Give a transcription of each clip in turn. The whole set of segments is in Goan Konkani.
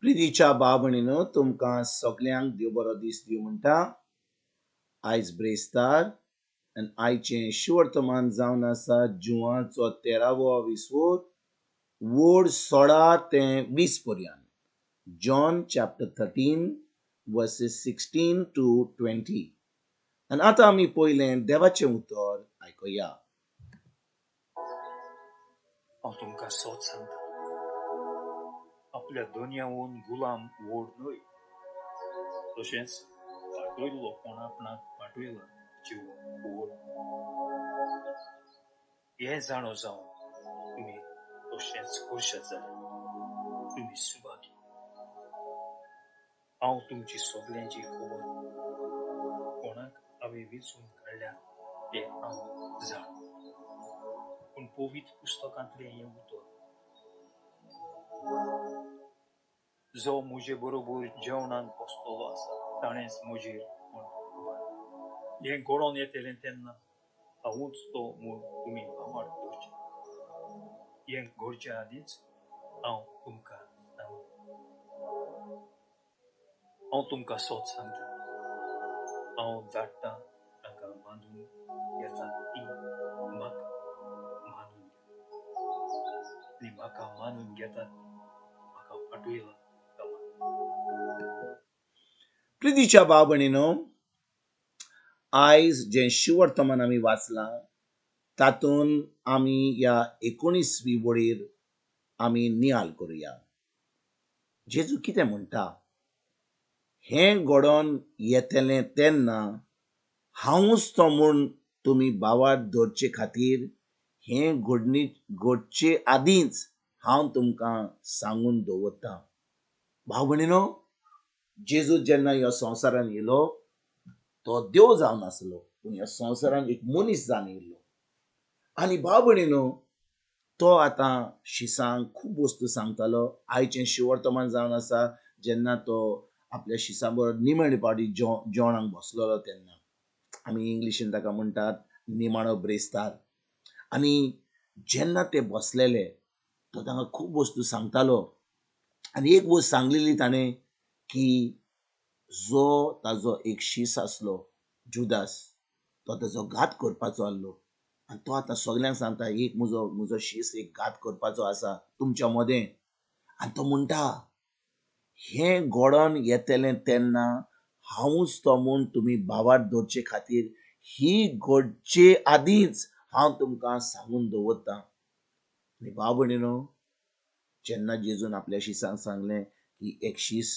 प्रितीच्या भाव भयणीनो, तुमकां सगल्यांक देव बरो दीस दिवं म्हणटा. आयज ब्रेस्तार आनी आयचें शिवर्तमान जावन आसा जुवाचो तेरावो विसवोर, वोड 16 ते 20 पर्यंत. John chapter 13 verses 16 to 20. आनी आतां आमी पयलें देवाचें उतर आयकुया. हांव तुमकां सोद सांगता, आपल्या दोनयाहून गुलाम व्हड न्हय, तशेंच पाटयल्लो कोण आपणाक पाटयला ताचे व्हड. हें जाणो जावन तुमी तशेंच करशात जाल्यार तुमी सुभागी. हांव तुमची सगल्यांची खबर कोणाक हांवें वेंचून काडल्या तें हांव जाण, पूण पवित्र पुस्तकांतलें हें उतर, जो म्हजे बरोबर जेवणाक बसतलो आसा ताणेंच म्हजेर बोट उबारलें. हें घडोवन येतलें तेन्ना हांवूच तो म्हूण तुमी भावार्थ दवरचे. हें घडचे आदींच हांव तुमकां सांगलां. हांव तुमकां सोद सांगता, हांव धाडटा तांकां बांदून घेतात तीं म्हाका मानून घेतात, आनी म्हाका मानून घेतात म्हाका पाटयला ताका मानतात. प्रितीच्या भाव भयणीनो, आयज जें शिवर्तमान आमी वाचलां तातूंत आमी ह्या 19वी वळीर आमी नियाल करुया. जेजू कितें म्हणटा? हें घडोवन येतलें तेन्ना हांवूच तो म्हूण तुमी भावार्थ दवरचे खातीर हें घडणी घडचे आदींच हांव तुमकां सांगून दवरतां. भाव भयणीनो, जेजू जेन्ना ह्या संवसारान येयलो तो देव जावन आसलो, पूण ह्या संवसारान एक मनीस जावन येयल्लो. आनी भाव भयणीनो, तो आतां शिसांक खूब वस्तू सांगतालो. आयचें शिवर्तमान जावन आसा जेन्ना तो आपल्या शिसां बरोबर निमाणे फावटी जेवणाक बसलेलो तेन्ना, आमी इंग्लिशीन ताका म्हणटात निमाणो ब्रेस्तार. आनी जेन्ना ते बसलेले तो तांकां खूब वस्तू सांगतालो. आनी एक वस्त सांगलेली ताणें की जो ताजो एक शीस आसलो जुदास, तो ताजो घात करपाचो आसलो. आनी तो आतां सगल्यांक सांगता, एक म्हजो शीस एक घात करपाचो आसा तुमच्या मदें. आनी तो म्हणटा, हें घडोवन येतलें तेन्ना हांवूच तो म्हूण तुमी भावार्थ दवरचे खातीर ही घडचे आदींच हांव तुमकां सांगून दवरतां. आनी भाव भयणीनो, जेन्ना जेजून आपल्या शिसांक सांगलें की एक शीस,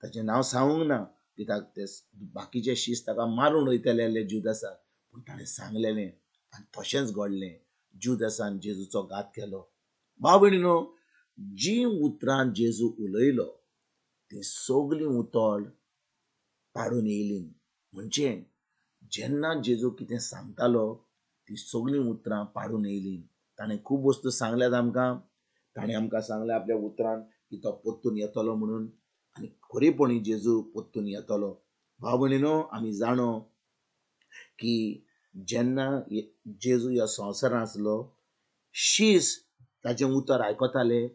ताचें नांव सांगूंक ना कित्याक ते बाकीचे शीस ताका मारून वयतले आसले जुदासाक, पूण ताणें सांगलेलें आनी तशेंच घडलें. जुदासान जेजूचो घात केलो. भाव भयणीनो, जीं उतरां जेजू उलयलो तीं सगलीं उतर पाडून येयलीं. म्हणजे जेन्ना जेजू कितें सांगतालो तीं सगलीं उतरां पाडून येयलीं. ताणें खूब वस्तू सांगल्यात आमकां. ताणें आमकां सांगलें आपल्या उतरान की तो परतून येतलो म्हणून, आनी खरेपणी जेजू परतून येतलो. भाव भयणीनो, आमी जाणो की जेन्ना जेजू ह्या संवसारांत आसलो, शीस ताचें उतर आयकताले,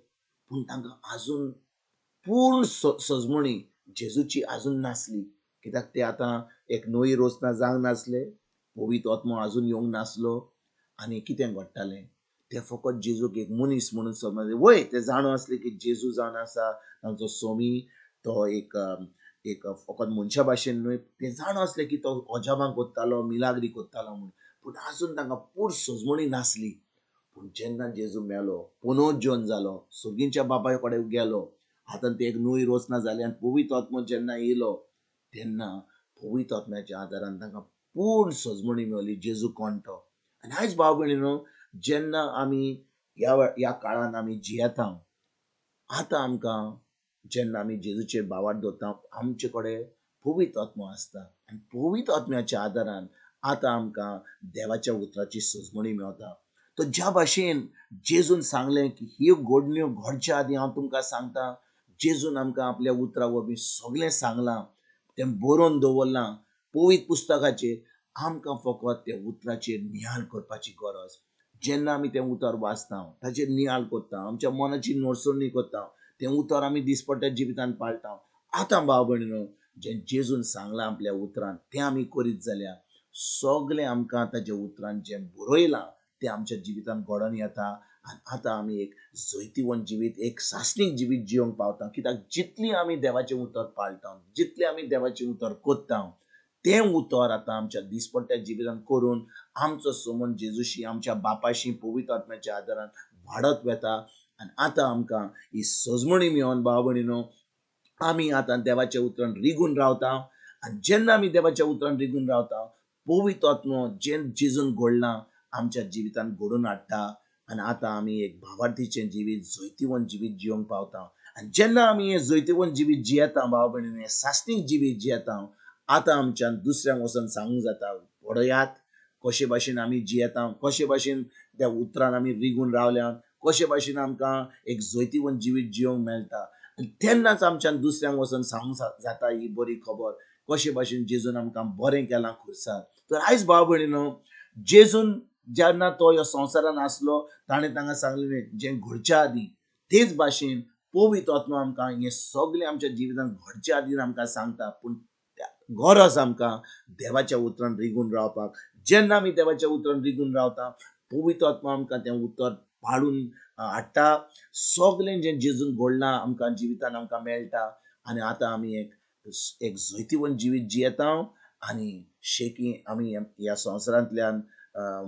पूण तांकां आजून पूर्ण सजमणी जेजूची आजून नासली. कित्याक ते आतां एक नवी रचना जावंक नासले, पवित्र आत्मो आजून येवंक नासलो. आनी कितें घडटालें, ते फकत जेजूक एक मनीस म्हणून समजले. वय ते जाणो आसले की जेजू जावन आसा तांचो स्वामी, तो एक फकत मनशा भाशेन न्हय, ते जाणो आसले की तो अजाबां करतालो, मिलाग्री करतालो म्हूण, पूण आजून तांकां पूर्ण सजमणी नासली. पूण जेन्ना जेजू मेलो, पुनर्जन जालो, सर्गींच्या बापाय कडेन गेलो, आतां ते एक नवी रचना जाली आनी पवित्र आत्मो जेन्ना येयलो तेन्ना पवित्र आत्म्याच्या आदारान तांकां पूर्ण सजमणी मेवली जेजू कोण तो. आनी आयज भाव भयणीनो, जेन्ना आमी ह्या काळान आमी जियेता, आतां आमकां जेन्ना आमी जेजूचेर भावार्थ दवरता, आमचे कडेन पवित्र आत्मो आसता आनी पवित्र आत्म्याच्या आदारान आतां आमकां देवाच्या उतराची सजमणी मेवता. तो ज्या भाशेन जेजून सांगलें की ह्यो घडण्यो घडच्या आदीं हांव तुमकां सांगता, जेजून आमकां आपल्या उतरा वरवीं सगळें सांगलां, तें बरोवन दवरलां पवित्र पुस्तकाचेर. आमकां फकत त्या उतराचेर नियाळ करपाची गरज. जेन्ना आमी तें उतर वाचता, ताचेर नियाळ करता, आमच्या मनाची नडसणी करता, तें उतर आमी दिसपट्ट्या जिवितांत पाळटा. आतां भाव भयणीनो, जें जेजून सांगलां आपल्या उतरान तें आमी करीत जाल्यार सगलें आमकां ताच्या उतरान जें बरयलां तें आमच्या जिवितांत घडोवन येता. आनी आतां आमी एक जैतिवंत जिवीत, एक सासणीक जिवीत जियोंक पावता. कित्याक जितली आमी देवाचें उतर पाळटा, जितलें आमी देवाचें उतर करता, तें उतर आतां आमच्या दिसपट्ट्या जिवितांत करून आमचो समज जेजूशी, आमच्या बापाशी, पवित्र आत्म्याच्या आदारान वाडत वता. आनी आतां आमकां ही सजमणी मेळोन भाव भयणीनो, आमी आतां देवाच्या उतरान रिगून रावता. आनी जेन्ना आमी देवाच्या उतरान रिगून रावता, पवित्र आत्मो जें जेजून घडलां आमच्या जिवितांत घडोवन हाडटा. आनी आतां आमी एक भावार्थीचें जिवीत, जैतिवंत जिवीत जियोंक पावता. आनी जेन्ना आमी हें जैतिवंत जिवीत जियेता भाव भयणीनो, हें सासणीक जिवीत जियेता, आतां आमच्यान दुसऱ्यांक वचोन सांगूंक जाता, पळयात कशे भाशेन आमी जियेता, कशे भाशेन त्या उतरान आमी रिगून रावल्या, कशे भाशेन आमकां एक जैतिवंत जिवीत जियोंक मेळटा. आनी तेन्नाच आमच्यान दुसऱ्यांक वचोन सांगूंक जाता ही बरी खबर, कशे भाशेन जेजून आमकां बरें केलां खुर्सार. तर आयज भाव भयणीनो, जेजून जेन्ना तो ह्या संवसारान आसलो, ताणें तांकां सांगलें जें घडच्या आदीं, तेच भाशेन पवित्र आत्मा आमकां हें सगलें आमच्या जिवितांत घडच्या आदीं आमकां सांगता. पूण गरज आमकां देवाच्या उतरान रिगून रावपाक. जेन्ना आमी देवाच्या उतरान रिगून रावता, पवित्र आत्मा आमकां तें उतर पाडून हाडटा. सगलें जें जेजून घडलां आमकां जिवितान आमकां मेळटा. आनी आतां आमी एक एक जैतिवंत जिवीत जियेता. आनी शेकी आमी ह्या संवसारांतल्यान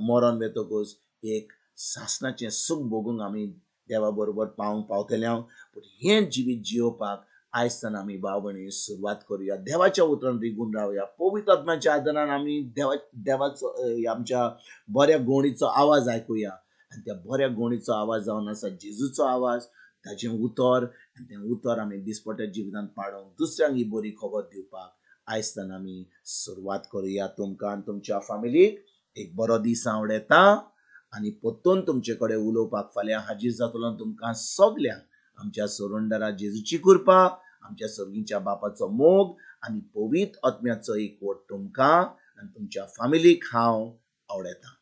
मरोन वतकूच एक सासणाचें सूख भोगूंक आमी देवा बरोबर पावंक पावतले. पूण हें जिवीत जियोवपाक आयज आमी भाव भयणी सुरवात करुया. देवाच्या उतरान रिगून रावया. पवित्र आत्म्याच्या आदारान आमी देवाचो आमच्या बऱ्या गोणीचो आवाज आयकुया. आनी त्या बऱ्या गोणीचो आवाज जावन आसा जेजूचो आवाज, ताचें उतर. आनी तें उतर आमी दिसपट्ट्या जिवितांत पाडूंक, दुसऱ्यांक ही बरी खबर दिवपाक आयज आमी सुरवात करुया. तुमकां आनी तुमच्या फामिलीक एक बरो दीस आवडटा. आनी परतून तुमचे कडेन उलोवपाक फाल्यां हाजीर जातलो. तुमकां सगल्यांक आमच्या सोरंडरा जेजूची कृपा, आमच्या सर्गीच्या बापाचो मोग आनी पवित्र आत्म्याचो एकवट तुमकां आनी तुमच्या फामिलीक हांव आवडटा.